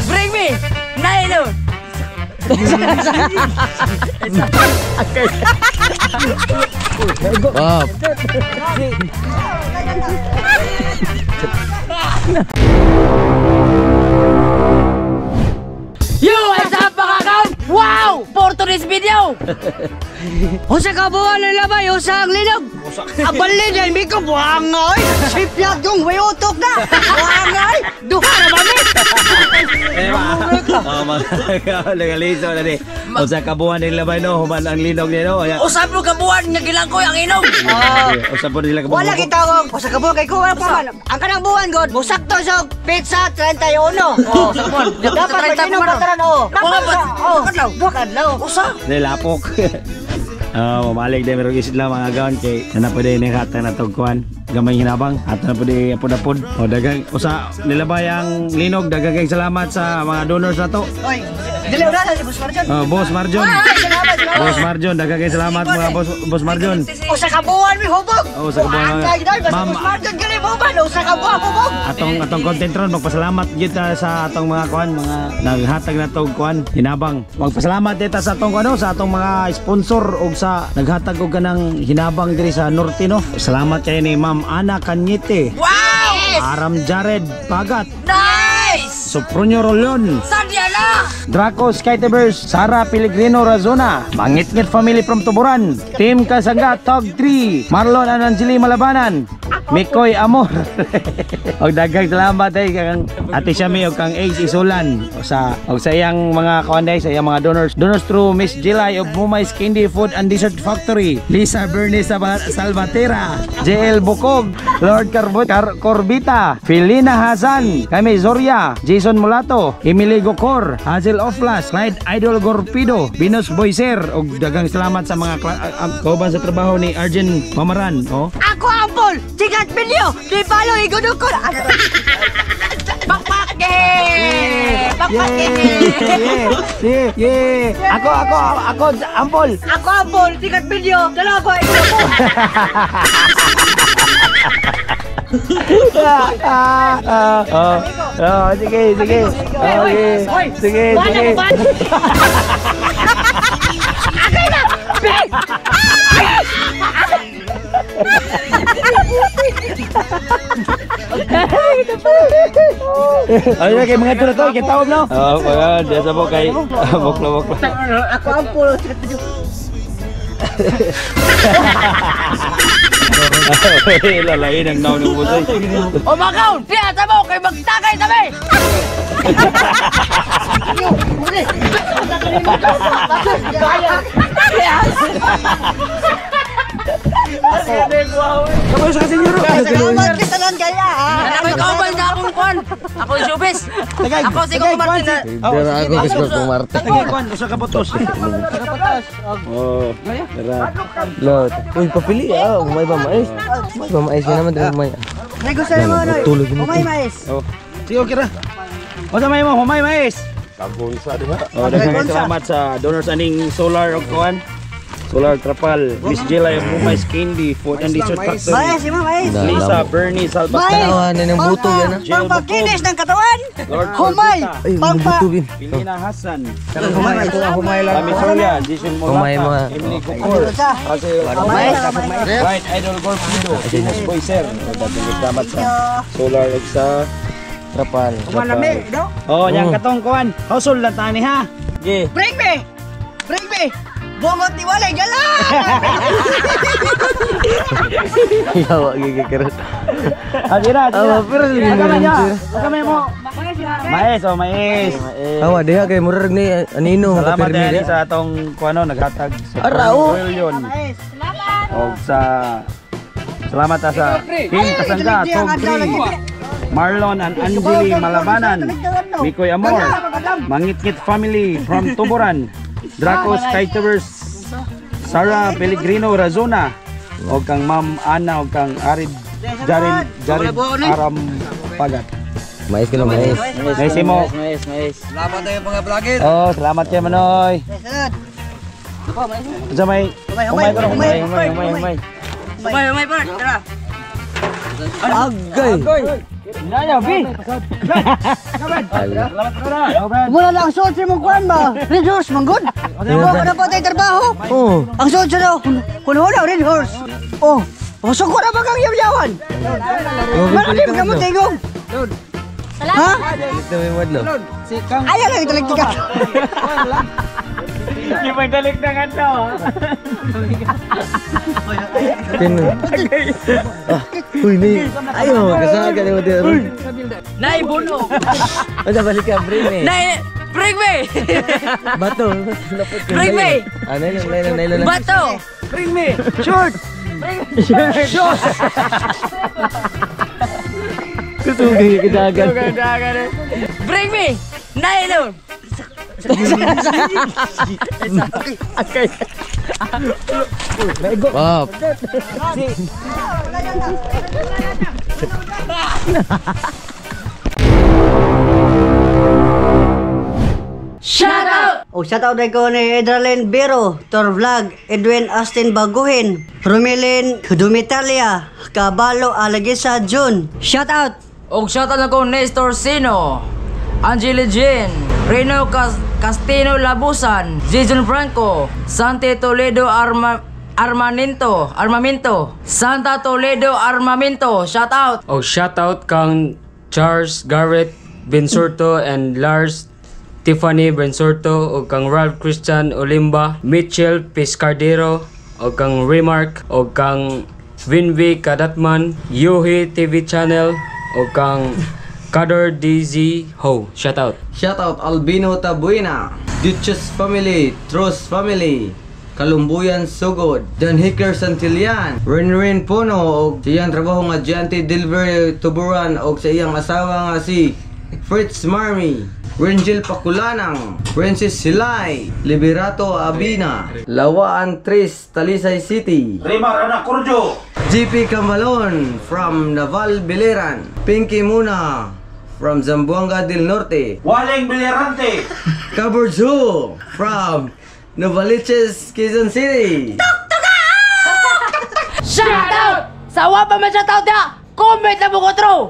Bring me! Nine! Wow. Yo! What's up mga kaon? Wow! For today's video! Usa ka buwan ang labay, usa ang linog. Abalin yan, mi ko buhangay. Sipyat yung way utok na. Buhangay. Duha na ba mi? Oh, mga legaliso na ni. Usa ka buwan ning labay no, human ang linog ni no. Usa po ka buwan nga gilangkoy ang inog. Usa po nila ka buwan. Wala gitawag. Usa ka buwan kay ko wala pa man. Ang kanang buwan god, musakto sa pizza 31. Oh, usa ka buwan. Dapat 30 mag-inom buwan. pa tanan oh. Wala ba? Oh, Kadlaw. duha ka adlaw. Usa. Di lapok. Ah, mamalig din merong isla mga gaon kay na pwede ni hatang na kuan gamay hinabang at na pwede apod-apod. O dagang usa nilabay ang linog, daghang kay salamat sa mga donors nato. Oy, dili ora sa si Boss Marjon. Oh, Boss Marjon. Ay, salamat, salamat. Boss Marjon, daghang kay salamat mga boss Boss Marjon. Usa ka buwan mi hubog. Oh, usa ka buwan. Buhangay dai, basta Ma'am. Boss Marjon gali buban, usa ka buwan hubog. Atong atong content ron magpasalamat gyud ta sa atong mga kuan mga naghatag na tog kuan hinabang. Magpasalamat ta sa atong ano sa atong mga sponsor og sa naghatag og kanang hinabang diri sa Norte no. Salamat kay ni Ma'am Ana Cañete. Wow! Aram Jared Pagat, Nice! Sopronio Rolon, Sandiala! Draco Skytebers, Sara Pellegrino Razona, Mangitngit Family from Tuburan, Team Kasangga Tog 3, Marlon and Angeli Malabanan, Mikoy Amor. Og daghang salamat ay kang Ate Shami og kang Ace Isulan sa og sa iyang mga kuan day, sa iyang mga donors. Donors through Miss Jilay of Mumay's Candy Food and Dessert Factory, Lisa Bernice Salvatera, JL Bukog, Lord Corbita, Felina Hasan, Kami Zoria, Jason Mulato, Emily Gokor, Hazel Oflas, Clyde Idol Gorpido, Venus Boyser, og daghang salamat sa mga kauban sa trabaho ni Arjen Mamaran, oh. Ako ampol, sigat video, di palo igunukon. Bakpak! Yay! Bakpak! Yeah, yeah, yeah. Ako, ako, ako, ampol. Ako ampol, sigat video, dalawa ko igunukon. Ah, oh, oh, sige, sige. Okay. Sige, sige. Ay, kay mga ito na to, kay tawag no? Oo, mga, diyan sa mo kay bokla bokla. Ako ampol, sigat video. Lalain ang naon ng busay. O mga kaon! Diya ta mo! Kay magtakay tabi! Kamu sa senyor. Salamat kita lang kaya. Ako'y kauban na akong kuan! Ako yung showbiz! Ako si Coco Martin na... Dira ako gusto kong Martin. Tagay kuan, usa ka putos. Oh, dira. Lot. Uy, papili ah. Umay ba mais? Umay ba mais? Yan naman din umay. Gusto mo no. Tulog mo. Umay mais. Oh. Sige, okay ra. Unsa may mo humay mais? Kagunsa di ba? Oh, daghang salamat sa donors aning solar og kuan. Solar Trapal, Miss Jela of Mumay's Candy, Food and Dessert Factory. Mais, ima mais. Lisa, Bernie, Salvatore, Tanawa na ng buto yan ah. Pangpakinis ng katawan. Lord Humay. Ay, Pangpa. buto bin. Pilina Hassan, Humay ako, humay lang. Kami Soria, Jason Humay Molata, mga. Emily Gokor, Hazel Right Idol Gorpido, Venus Boyser. Daghang salamat sa solar ug sa Trapal. Malami, no? Oh, yang katong kuan. Household lang tani ha. Ge. Bring me. Bring me. Bungot ni walay gala. Yawa gigi karon. Ah, dira, dira. Awa, pero sige Asa man na niya? rin. Asa man mo? Mais, oh, mais. Awa diha kay murag ni anino Salamat kapirmi din diha. sa atong kuano naghatag sa Ara, oh. Willion. Og sa salamat ta sa Team Kasangga, Tog 3. Marlon and Angeli Malabanan, Mikoy Amor, Mangitngit Family from Tuburan, Draco Skytevers, Sarah Pellegrino Razona, o kang Ma'am Ana o kang Arid Jared Jared Aram Pagat. Mais ka lang, mais. Mais mo. Mais, mais. Salamat tayo mga vlogger. Oh, salamat kay Manoy. Sunod. Unsa may Humay, humay, humay humay humay humay. Umay, umay, Bart. Tara. Agay. Nanya, bi. Muna lang ang suot sa imong kuan ba? Red horse, manggod. Wa ka na pa tayo trabaho. Oh. Ang suot sa daw, kuno na red horse. Oh, pasok ko na ba kang yaw-yawan? Malaki ka mo tingog. Ha? Ito may madlo. Ayaw lang ito ka. Di magdalik na nga to. Tino. Ah, uy, ni. Ayo, kasama ka ni mo dito. Nay, buno. Ano balik ka, bring me. Nay, bring me. Bato. Bring me. Ah, nylon, nylon, nylon lang. Bato. Bring me. Short. Short. Tutugay ka dagan. Bring me. Nylon. Wow. Shout out. Oh, shout out ko ni Edralyn Biro, Tor Vlog, Edwin Austin Baguhin, Romilin Dumitalia, Kabalo Alagisa June. Shout out. Og shout out na ko Nestor Sino, Angela Jean, Reno Castino Labusan, Jason Franco, Sante Toledo Armaminto, Armamento, Santa Toledo Armamento, shout out. Oh, shout out kang Charles Garrett Bensurto and Lars Tiffany Bensurto o kang Ralph Christian Olimba, Mitchell Piscardero o kang Remark o kang Vinvi Kadatman, Yuhi TV Channel o kang Kader DZ Ho. Shout out. Shout out Albino Tabuena, Duchess Family, Trust Family, Kalumbuyan Sugod, Dan Hicker Santillan, Renren Puno og sa iyang trabaho nga Giante Delivery Tuburan og sa iyang asawa nga si Fritz Marmy, Rangel Pakulanang, Princess Silay, Liberato Abina, Lawaan Tris, Talisay City, Rimar anak Kurjo. GP Camalon from Naval Biliran, Pinky Muna from Zamboanga del Norte, Waling Bilirante. Caborjo from Novaliches, Quezon City. Shout out! Sa wa pa man shout out da, comment na mo ko true.